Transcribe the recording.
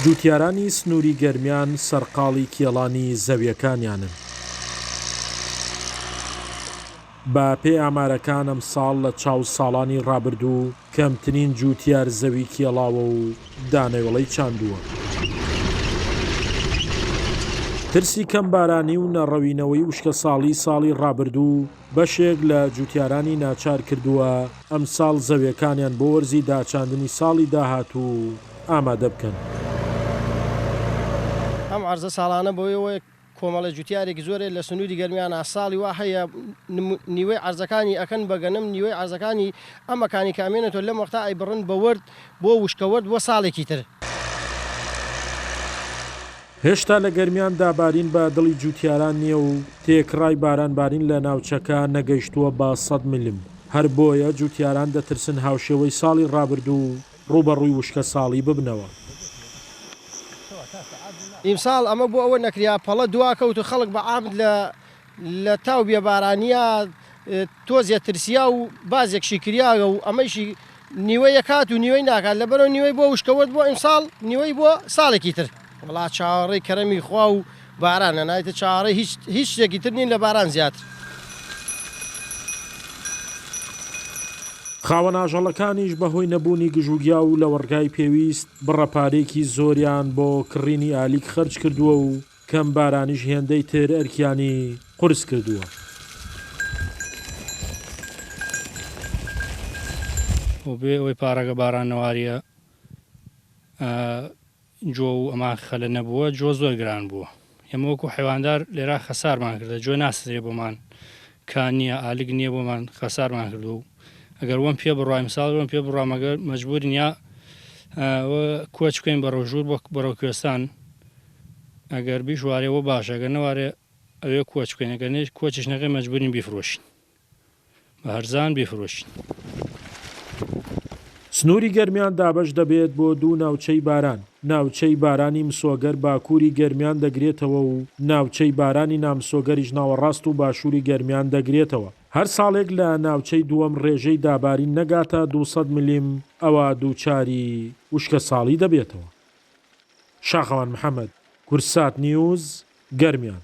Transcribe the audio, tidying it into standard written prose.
جووتیارانی سنووری گەرمیان سەرقاڵی کێڵانی زەویەکانیانن. بە پێی ئامارەکان ئەمساڵ لە چاو ساڵانی ڕابردوو کەمترین جووتیار زەوی کێڵاوە و دانەوێڵەی چاندووە. ترسی کەمبارانی و نەڕەوینەوەی وشکەساڵی ساڵی ڕابردوو بەشێک لە جووتیارانی ناچار کردووە ئەمساڵ زەویەکانیان بۆ وەرزی داچاندنی ساڵی داهاتوو ئامادە بکەن. ئەم عەرزە ساڵانە بەوەیەوە کۆمەڵە جوتیارێکی زۆر هەیە لە سنوری گەرمیانا ساڵی وا هەیە نیوەی عەرزەکانی ئەکەن بە گەنم نیوەی عەرزەکانی ئەمەکانی کە ئەمێنێتەوە لەم وەختا ئەیبڕن بە وەرد بۆ وشکە وەرد بۆ ساڵێکی تر. هێشتا لە گەرمیان دا بارین بە دڵی جوتیاران نییە و تێکڕای باران بارین لە ناوچەکە نەگەیشتووە بە سەد ملم، هەر بۆیە جوتیاران دەترسن هاوشێوەی ساڵی ڕابردوو ڕووبەڕووی وشکەساڵی ببنەوە. ئیمساڵ ئەمە بۆ ئەوە نەکریا پەڵە دوا کەوت و خەڵک بە عام لە لە تاو بێ بارانییا تۆزێ ترسیا و بازێکشی کریاگە و ئەمەیشی نیوەی ئەکات و نیوەی ناکات لەبەرئەوە نیوەی بۆ وشکەوەرد بۆ ئیمساڵ نیوەی بۆ ساڵێکی تر. وەڵا چاوەڕێی کەرەمی خوا و بارانە نایتە چاوەڕێی هیچ هیچ شتێکی تر نین لە باران زیاتر. خاوەن ئاژەڵەکانیش بەهۆی نەبوونی گژوگیا و لەوەڕگای پێویست بڕە پارەیەکی زۆریان بۆ کڕینی ئالیک خەرج کردووە و کەم بارانیش هێندەی تر ئەرکیانی قورس کردووە. بێ ئەوەی پارەکە باران نەواریە جۆ و ئەمان خەلە نەبووە جۆ زۆر گران بووە ئێمە وەکو حەیواندار لێرا خەسارمان کردە جۆ ناسرێ بۆمان کان نییە ئالک نییە بۆمان خەسارمان کردووە و ئەگەر وەم پێ بڕوا ئیمساڵ وەم پێ بڕوا مەگەر مەجبورین یا کۆچ بکەین بەرەو ژوور بۆ بەرەو کوێستان ئەگەر بیشوارێ وە باشە ئەگەر نەوارێ ئەوێ کۆچ بکەین ئەگەر کۆچیش نەکەین مەجبورین بیفرۆشین. بە هەرزان بیفرۆشین. سنووری گەرمیان دابەش دەبێت بۆ دوو ناوچەی باران، ناوچەی بارانی مسۆگەر باکووری گەرمیان دەگرێتەوە و ناوچەی بارانی نامسۆگەریش ناوەڕاست و باشووری گەرمیان دەگرێتەوە. هەر ساڵێک لە ناوچەی دووەم ڕێژەی دابارین نەگاتە 200 ملم ئەوا دووچاری وشکەساڵی دەبێتەوە. شاخەوان محەمەد، کوردسات نیوز، گەرمیان.